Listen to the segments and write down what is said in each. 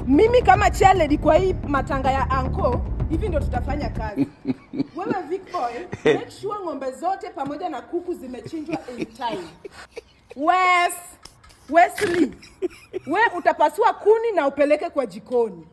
Mimi kama chairlady kwa hii matanga ya anko, hivi ndio tutafanya kazi. Wewe Vic Boy, make sure ng'ombe zote pamoja na kuku zimechinjwa in time. Wesley, we utapasua kuni na upeleke kwa jikoni.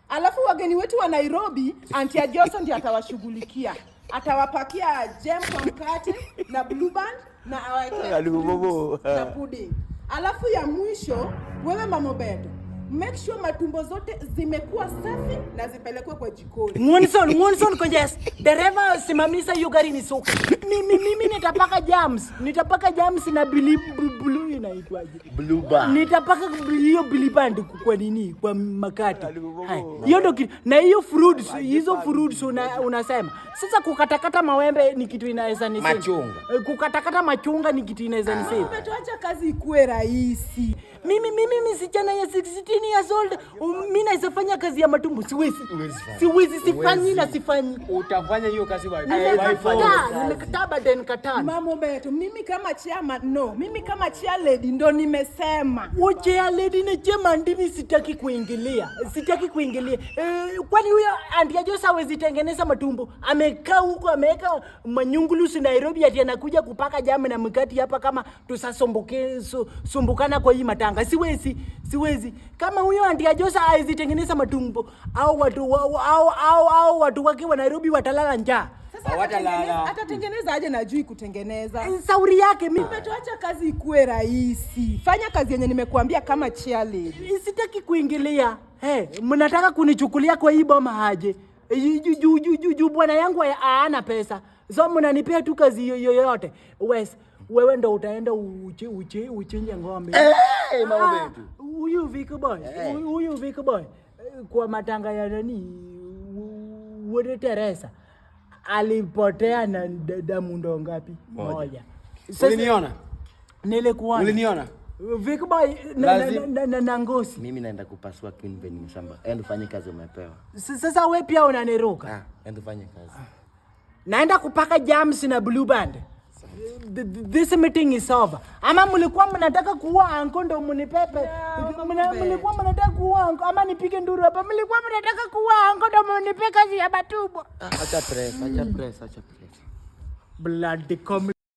Alafu wageni wetu wa Nairobi, Auntie Ajoso ndiye atawashughulikia. Atawapakia jam kwa mkate na Blue Band na awawekee Alibobo. Fruits na pudding. Alafu ya mwisho, wewe Mama Obedo, make sure matumbo zote zimekuwa safi na zipelekwe kwa jikoni. Ngunson, Ngunson Konjes, dereva, simamisha hiyo gari nisuke. Mimi nitapaka jams, nitapaka jams na bili blue, inaitwaje? Blue Band. Nitapaka hiyo Blue Band kwa nini? Kwa makati. Hai, hiyo ndo na hiyo fruits, hizo fruits unasema. Sasa kukatakata mawembe ni kitu inaweza ni Machunga. Kukatakata machunga ni kitu inaweza ni save. Umetuacha kazi ikuwe rahisi. Mimi msichana ya 16 years old, mimi naweza fanya kazi ya matumbo? Siwezi. Huwezi fanya. Siwezi, sifanyi na sifanyi. Utafanya hiyo kazi by Nimekataa, nimekataa baden kataa. Mama Obedo, mimi kama chairman, no, mimi kama chairlady ndo nimesema. Chair lady na chairman, ndimi sitaki kuingilia. Sitaki kuingilia. Eh, kwani huyo Auntie Josa hawezi tengeneza matumbo? Amekaa huko, ameweka manyungulusi Nairobi, ati anakuja kupaka jamu na mkati hapa kama tusasumbuke sumbukana kwa hii matanga. Siwezi, siwezi. Kama huyo Auntie Josa hawezi tengeneza matumbo, au watu au watu wake wa Nairobi watalala njaa. Sasa Hawatalala. atatengeneza aje na ajui kutengeneza? Sauri yake mimi. Umetuacha kazi ikuwe rahisi. Fanya kazi yenye nimekuambia kama chairlady. Sitaki kuingilia. Hey, mnataka kunichukulia kwa hii boma aje? Juu bwana yangu haana pesa, so mnanipea tu kazi yoyote. Wes, wewe ndo utaenda uchinje ng'ombe. Eh, Mama Ah, Betu. huyu Vic Boy, Eh. huyu Vic Boy, kwa matanga ya nani, Wode Teresa alipotea na damu ndo ngapi? Moja. Sasa- Uliniona? Nilikuona. Uliniona? Vic Boy na Ngosi. Mimi naenda kupasua Queen shamba. Enda ufanye kazi umepewa. Sasa we pia unaniruka. Ah, enda ufanye kazi. Naenda kupaka jams na Blue Band. This meeting is over. Ama mlikuwa mnataka kuua anko ndo mnipepe? Mlikuwa mnataka kuua anko ama nipige nduru hapa? Mlikuwa mnataka kuua anko ndo mnipe kazi ya matumbo? Acha press, acha press, acha press. Bloody.